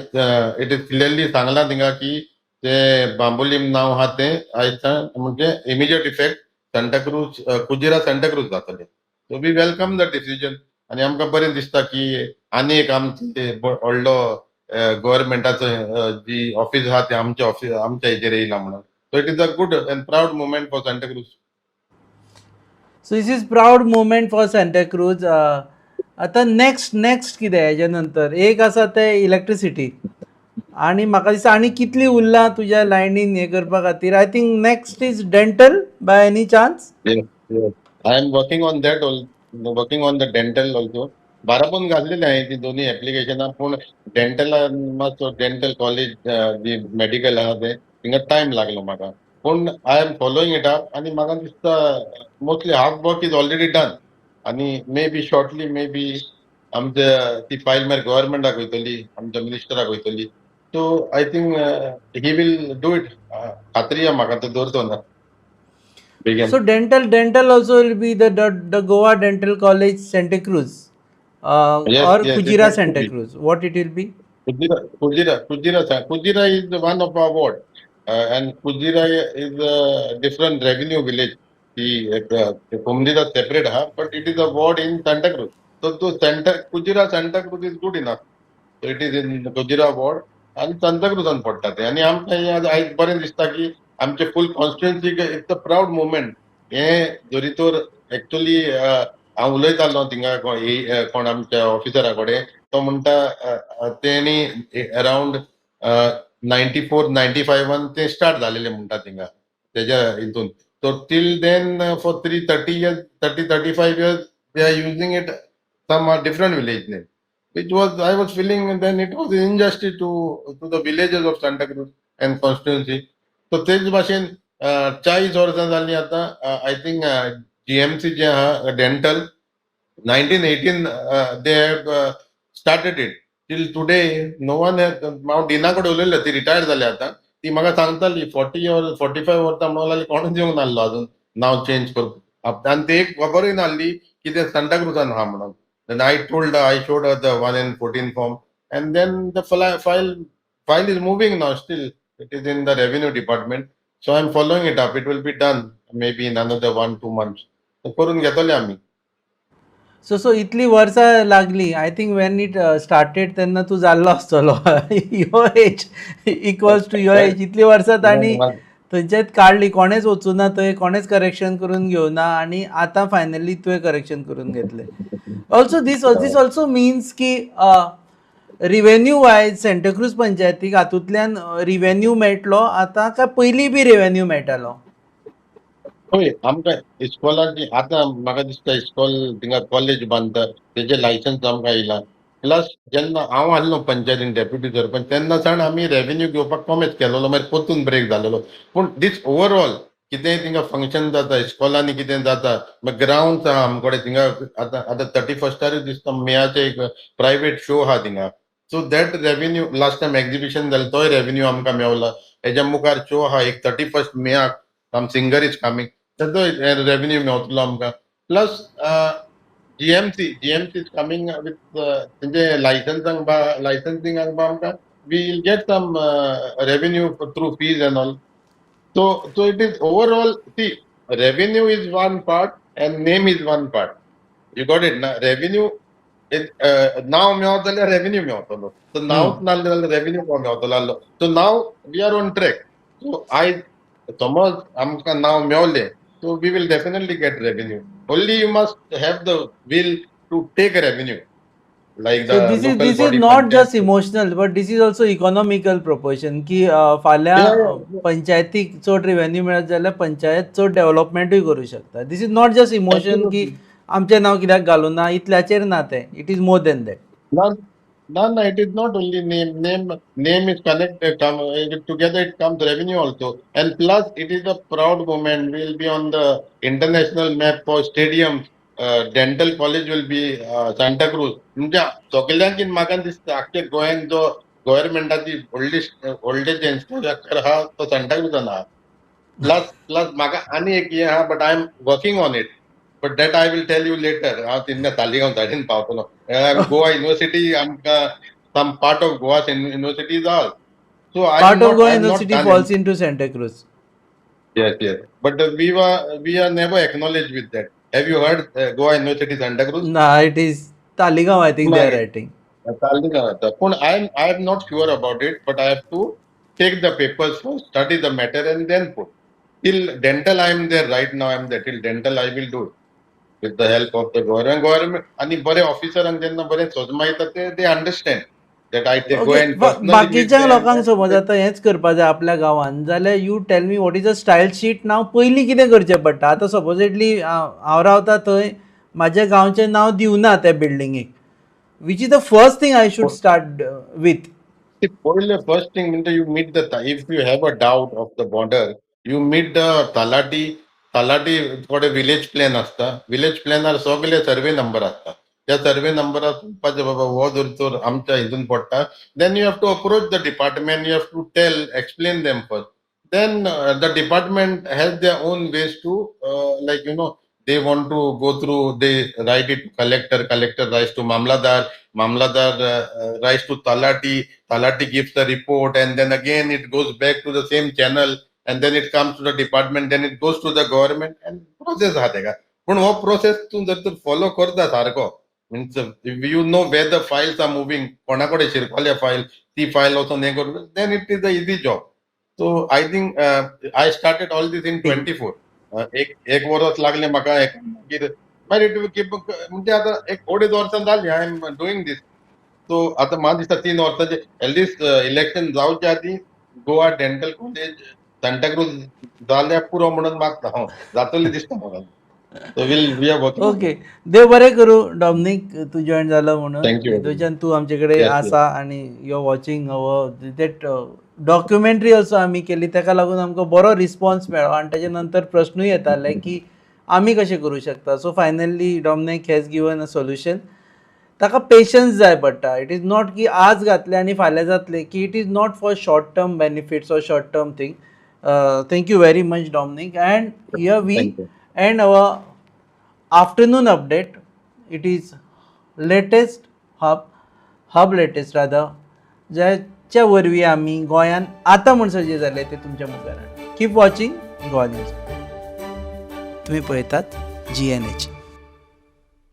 it is clearly सांगलां थिंगा की ते बांबोलीम नांव आहा तें आयज म्हणजे इमिजिएट इफेक्ट सांताक्रूज, कुजिरा सांताक्रूज जातलें. So we welcome the decision आनी आमकां बरें दिसता की आनी एक आमचे व्हडलो गव्हर्मेंटाचो जी ऑफीस आहा ते आमच्या ऑफिस आमच्या हेजेर येयला म्हणून. So it is a good and proud moment for Santacruz. So this is proud moment for Santacruz. आतां नेक्स्ट कितें हेजे नंतर? एक आसा तें इलेक्ट्रिसिटी आनी म्हाका दिसता आनी कितली उरला तुज्या लायनीन हें करपा खातीर? I think next is dental by any chance? Yes. I am working on that also, working on the dental also. बाराबोन घातलेले हांवें ती दोन्ही एप्लिकेशनां, पूण डेंटलान मातसो डेंटल कॉलेज जी मेडिकल आहा तें थिंगा टायम लागलो म्हाका, पूण I am following it up आनी म्हाका दिसता mostly half work is already done आनी may be shortly may be आमच्या ती फायल मागीर गव्हर्मेंटाक वयतली, आमच्या मिनिस्टराक वयतली. So I think he will do it. खात्री आहा म्हाका तो दवरतो ना बेगीन. So dental also will be the Goa Dental College Santacruz Yes, or yes, it Kujira has to Santa be. Cruz? What it will be? Kujira, Kujira, Kujira, sir. Kujira is one of our ward, and Kujira is a different revenue village. The Kumdita separate, huh? But it is a ward in Santa Cruz. So, to Santa Kujira Santa Cruz is good enough. So it is in Kujira ward and Santa Cruz पडटा ते. आनी आमकां हें आयज बरें दिसता की आमचे फूल कॉन्स्टिट्युन्सीक it's a proud moment. हें जरी तर एक्चुअली हांव उलयतालो थिंगा कोण आमच्या ऑफिसरा कडेन, तो म्हणटा तेणी अरावंड 94-95 ते स्टार्ट जालेले म्हणटा थिंगा तेज्या हितून. So till then for 3 30 years, 30-35 years they are using it some different village name, which was I was feeling then it was injustice to the villages of Santa Cruz and constituency. So तेच भाशेन 40 वर्सां जालीं आतां. I think GMC जे आहा dental, 1918 they have started it. Till today no one. हांव डिना कडेन उलयलो, ती रिटायर्ड जाली आतां. ती म्हाका सांगताली 40 or 45 वर्सां म्हणून लागली, कोणूच येवंक नासलो अजून नांव चेंज करपाक. आनी ते एक खबरूय नासली की ते सांताक्रुजान आहा म्हणून. Then I told, I showed the 1 and 14 form and then the file is moving now. Still it is in the revenue department, so I am following it up. It will be done maybe in another 1-2 months. करून घेतले आमी. So so इतली वर्सां लागली. I think when it started तेन्ना तूं जाल्लो आसतलो. Your age equals to your age. इतली वर्सां तांणी थंयच्याच काडली, कोणेच वचूना थंय, कोणेच करेक्शन करून घेवना आनी आतां फायनली तुवें करेक्शन करून घेतलें. Also this also means की रिवेन्यू वायज सेंटाक्रूज पंचायतीक हातूंतल्यान रिवेन्यू मेळटलो आतां, काय पयलीं बी रिवेन्यू मेळटालो? हय, आमकां इस्कॉलाची आतां म्हाका दिसता इस्कॉल थिंगा कॉलेज बांदता तेजें लायसन्स आमकां येयलां. प्लस जेन्ना हांव आसलो पंचायतीन डेप्युटी सरपंच तेन्ना सावन आमी रेवेन्यू घेवपाक प्रॉमीस केलेलो, मागीर परतून ब्रेक जालेलो. पूण दीस ओवरऑल कितेंय थिंगा फंक्शन जाता, इस्कॉलांनी कितें जाता, मागीर ग्रावंड आहा आमचे कडेन थिंगा. आतां आतां 31स्टारूय दिसता मेयाचे एक प्रायवेट शो आहा थिंगा. So that revenue, last time exhibition जालें तोय रेवेन्यू आमकां मेवला. हेज्या मुखार शो आहा एक 31 मेयाक, some singer is coming, तेजो रेवेन्यू मेवतलो आमकां. Plus GMC is coming with तेंचे लायसन्सांक, लायसन्सिंगाक आमकां we will get some revenue through fees and all. So it is overall, see, revenue is one part and name is one part. You got it ना? Revenue नांव मेवत जाल्यार revenue मेवतलो. So नांवच नासलें जाल्यार revenue कोण मेवतलो आहलो? So now we are on track. So आयज समज आमकां नांव मेवलें, so we will definitely get revenue. Only you must have the will to take revenue, like so the this is local this is body not panchayat. Just emotional but this is also economical proportion की फाल्यां पंचायतीक चड revenue मेळत जाल्यार पंचायत चड डेव्हलपमेंटूय करूं शकता. This is not just emotion की आमचें नांव कित्याक घालूं ना, इतल्याचेर ना तें. It is more than that. No, it is not only name. Name is connected. Come together, it comes revenue also, and plus it is a proud moment. We will be on the international map for stadiums. Dental college will be Santa Cruz. म्हणजे सगळ्यांकी म्हाका दिसता आख्खे गोंयांत जो गव्हर्मेंटाची व्हडली व्हडले infrastructure आहा तो सांताक्रुजान आहा. प्लस प्लस म्हाका आनी एक हें आहा, but I am working on it, but that I will tell you later. हांव तिन्ने तालिगांव सायडीन पावतलो. गोवा युनिवर्सिटी आमकां, some part of Goa University is ours. So I part of Goa I am not University done. Falls into Santacruz. Yes. But we are never acknowledged with that. Have you heard Goa University Santa Cruz? ना, it is Taleigao, I think they are मागीर writing. Taleigao आता. पूण I am not sure about it, but I have to take the papers first, study the matter and then put. Till dental I am there right now. I am there till dental. I will do it with the help of the government. Government आणि बरे ऑफिसरांक जेन्ना बरे सोजमायता ते they understand that I take go okay and personally meet बाकीच्या them. लोकांक समज आतां हेंच करपा जाय आपल्या गांवांत जाल्यार you tell me what is a style sheet नाव पयलीं कितें करचें पडटा. आतां सपोजेटली हांव रावता थंय म्हाज्या गांवचें नांव दिवना त्या बिल्डिंगेक, which is the first thing I should start with? See, पयलें फर्स्ट थिंग म्हणजे you meet the, if you have a doubt of the border, you meet the talathi. Talathi थोडे विलेज प्लॅन आसता. विलेज प्लॅनार सगळे survey number आसता. त्या survey नंबरार पळोवपाचें, बाबा हो जर तर आमच्या हितून पडटा, then you have to approach the department. You have to tell, explain them first. Then the department has their own ways to like they want to go through. They write it to collector, collector writes to mamladar, mamladar writes to talati, talati gives the report, and then again it goes back to the same channel, and then it comes to the department, then it goes to the government, and process आहा तेका. पूण हो process तूं जर तर follow करता सारको, means if you know where the files are moving, कोणा कडेन शिरकोल्या फायल, ती फायल वचोन हें करून, then it is a easy job. So I think I started all this in 24. एक एक वर्स लागलें म्हाका. एक मागीर मागीर it keep, म्हणजे आतां एक अडेज वर्सां जालीं I am doing this. So आतां म्हाका दिसता 3 वर्सांचे एटलिस्ट इलेक्शन जावचे आदीं गोवा डेंटल कॉलेज सांताक्रूज जाल्यार पुरो म्हणून मागता हांव. जातली दिसता म्हाका. So will we are working. Okay, देव बरें करूं डॉमनीक, तूं जॉयन जालो म्हणून. Thank you. थंयच्यान तूं आमचे कडेन आसा आनी you are watching our that documentary also आमी केली. ताका लागून आमकां बरो रिस्पॉन्स मेळ्ळो आनी ताजे नंतर प्रश्नूय येताले की आमी कशें करूं शकता. So finally Dominic has given a solution. ताका पेशन्स जाय पडटा. It is not की आज घातले आनी फाल्यां जातले की. It is not for short term benefits or short term thing. Thank you very much, Dominic, and here we Thank you. End our afternoon update. It is latest hub, hub latest rather, ज्याच्या वरवीं आमी गोंयांत आतां म्हणसर जें जालें तें तुमच्या मुखार. Keep watching Goa news. तुमी पळयतात जीएनएच.